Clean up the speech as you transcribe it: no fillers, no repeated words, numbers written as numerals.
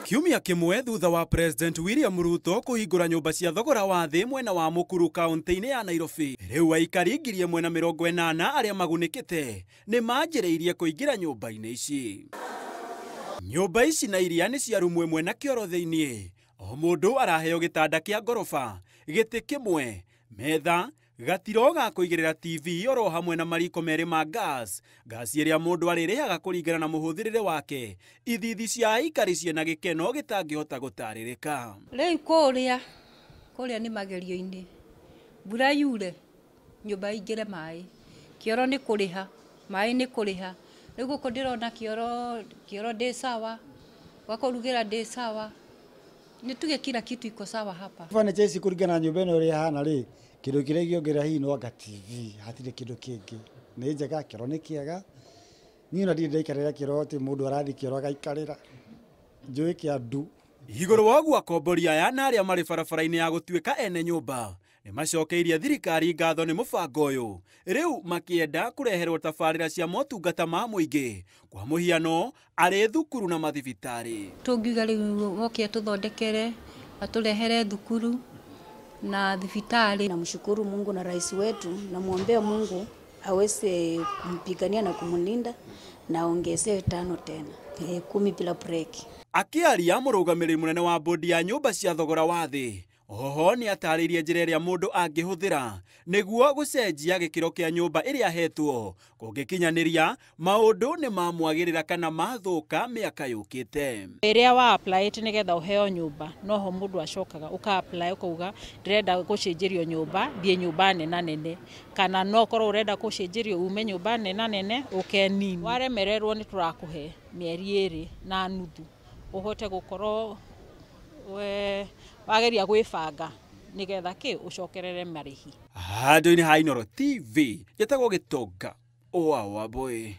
Kiumia kĩmwe thutha wa President William Ruto kũhingũra nyũmba cia thogora wa thĩ mwena wa Mukuru kaunti-inĩ ya Nairobi, rĩu aikari 1,080 arĩa magunĩkĩte nĩ manjĩrĩirie kũingĩra nyũmba-inĩ ici. Nyũmba ici na iria nĩ cia rumu ĩmwe na kĩoro thĩiniĩ. O mũndũ araheo gĩtanda kĩa ngoroba, gĩtĩ kĩmwe, metha, gatiro ga kũigĩrĩra TV oro hamwe na mariko merĩ ma gas, gasi ĩrĩa mũndũ arĩrĩhaga kũringana na mũhũthĩrĩre wake. Ithithi cia aikari ciĩna gĩkeno gĩtangĩhota gũtarĩrĩka. Rĩu kũrĩa kũrĩa nĩ magerio-inĩ, mbura yure nyũmba ingĩre maĩ, kĩoro nĩ kũrĩha, maĩ nĩ kũrĩha. Rĩu gũkũ ndĩrona kĩoro, kĩoro ndĩ sawa, gwa kũrugĩra ndĩ sawa, nĩ tuge kila kitu iko sawa hapa. Furniture ici kũringana na nyũmba ĩno ũrĩa ĩhana rĩ, kĩndũ kĩrĩa ingĩongerera hihi no anga TV, hatirĩ kĩndũ kĩngĩ. Nĩ njega, kĩoro nĩ kĩega. Niĩ ona ndirĩ ndaikarĩra kĩoro atĩ mũndũ arathiĩ kĩoro agaikarĩra. Njũĩ kĩa ndu. Igũrũ wa ũguo akombori aya na arĩa marĩ barabara-inĩ ya gũtuĩka ene nyũmba nĩ macokeirie thirikari ngatho nĩ mũbango ũyũ, rĩu makĩenda kũreherwo tabarĩra cia motungata ma mũingĩ, kwa mũhiano arĩ thukuru na mathibitarĩ. Tũngiuga rĩu moke atũthondekere, atũrehere thukuru na thibitarĩ. Namshukuru Mungu na rais wetu, namwombea Mungu aweze kumpigania na kumlinda na aongezee 5 tena, 10 bila break. Akĩaria mũrũgamĩrĩri mũnene wa bodi ya nyũmba cia thogora wa thĩ, oho nĩ atarĩirie njĩra ĩrĩa mũndũ angĩhũthĩra nĩguo gũcenjia gĩkĩro kĩa nyũmba ĩrĩa ahetwo, kũngĩkinyanĩria maũndũ nĩ mamwagĩrĩra kana mathũka mĩaka yũkĩte. Ĩrĩa wa apply nĩgetha ũheo nyũmba, noho mũndũ acokaga ũka apply ũkauga ndĩrenda gũcenjerio nyũmba, thiĩ nyũmba nena nene, kana no korwo ũrenda gũcenjerio ume nyũmba nena nene ũke nini. Waremererwo nĩ tũrakũhe mĩeri 2.5 ũhote gũkorwo we wageria gwĩbanga nĩgetha kĩ ũcokerere marĩhi. Handũ-inĩ ha Inooro TV, njĩtagwo Gĩtonga wa Wambũi.